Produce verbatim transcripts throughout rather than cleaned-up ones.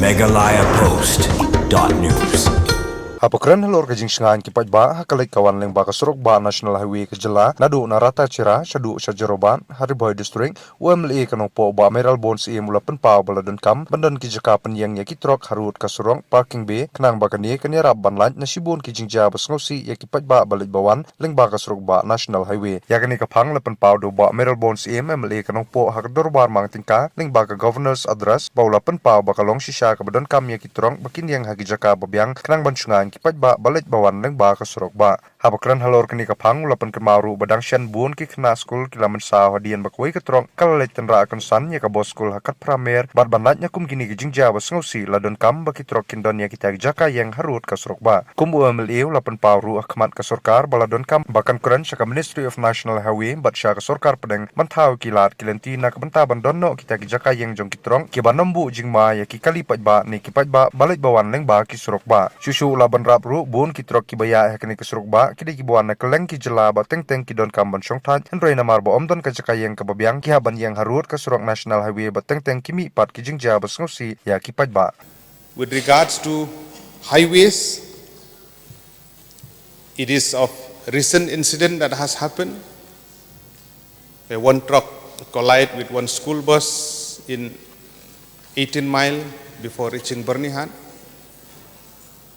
Meghalaya Post dot news. Haba kren halor ka jingshngaiñ ki paidbah ha ka leit ka wan lyngba ka surok bah National Highway ka jylla, naduh na Ratacherra shaduh sha Jorabat ha Ri Bhoi District, u M L A ka Nongpoh Bah Mayralborn Syiem u la pynpaw ba la donkam ban don ki jaka pynïeng ïa ki trok harud ka surok, parking bay, khnang ba kane kan ïarap ban lait na shibun ki jingjia ba sngewsih ïa ki paidbah ba leit ba wan lyngba ka surok bah National Highway. Ïa kane ka phang la pynpaw da u Bah Mayralborn Syiem, M L A ka Nongpoh, ha ka dorbar mang tyngka lyngba ka Governor's Address, ba u la pynpaw ba ka long shisha kaba donkam ïa ki trok ba kin ïeng ha ki jaka babiang khnang ban shngaiñ ki paidbah ba leit ba wan lyngba ka surok bah. Haba kren halor kane ka phang, u la pynkynmaw ruh ba dang shen bun ki khynnah skul ki la mynsaw hadien ba kawei ka trok ka la leit tynrah kynsan ïa ka bus skul ha khatphra mer, bad ban lait na kum kine ki jingjia ba sngewsih la donkam ba ki trok kin don ïa kita ki jaka ïeng harud ka surok bah. Kum u M L A u la pynpaw ruh ha khmat ka sorkar ba la donkam ba kan kren sha ka Ministry of National Highway bad sha ka sorkar pdeng ban thaw ki lad ki lynti na ka bynta ban don noh kita ki jaka ïeng jong ki trok kiba nym buh jingma ïa ki kali paidbah ne ki paidbah ba leit ba wan lyngba ki surok bah. Shuh shuh u la bynrap ruh, bun ki trok kiba ïaid ha kane ka surok bah ki dei kiba wan na kylleng ki jylla ba teng teng ki donkam ban shongthait, hynrei namar ba ym don ka jaka ïeng kaba biang, ki hap ban ïeng harud ka surok National Highway ba teng teng ki mih pat ki jingjia ba sngewsih ïa ki paidbah. With regards to highways, it is of recent incident that has happened, where one truck collide with one school bus in eighteen Mile before reaching Byrnihat,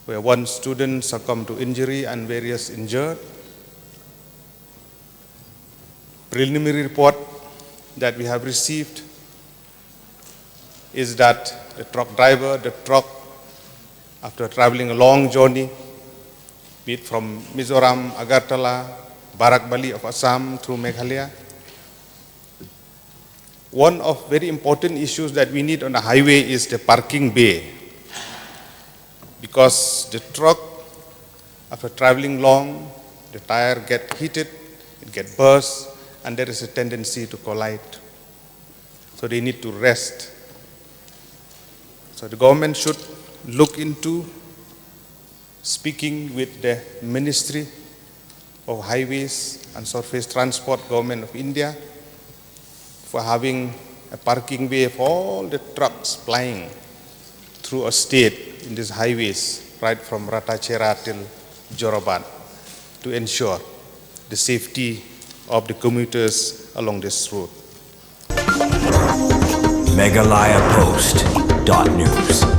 where one student succumbed to injury and various injured. Preliminary report that we have received is that the truck driver, the truck, after traveling a long journey, be it from Mizoram, Agartala, Barak Valley of Assam through Meghalaya, one of very important issues that we need on the highway is the parking bay, because the truck, after traveling long, the tire get heated, it get burst, and there is a tendency to collide. So they need to rest. So the government should look into speaking with the Ministry of Highways and Surface Transport, Government of India, for having a parking bay for all the trucks plying through a state in these highways, right from Ratacherra till Jorabat, to ensure the safety of the commuters along this route. Meghalaya Post dot news.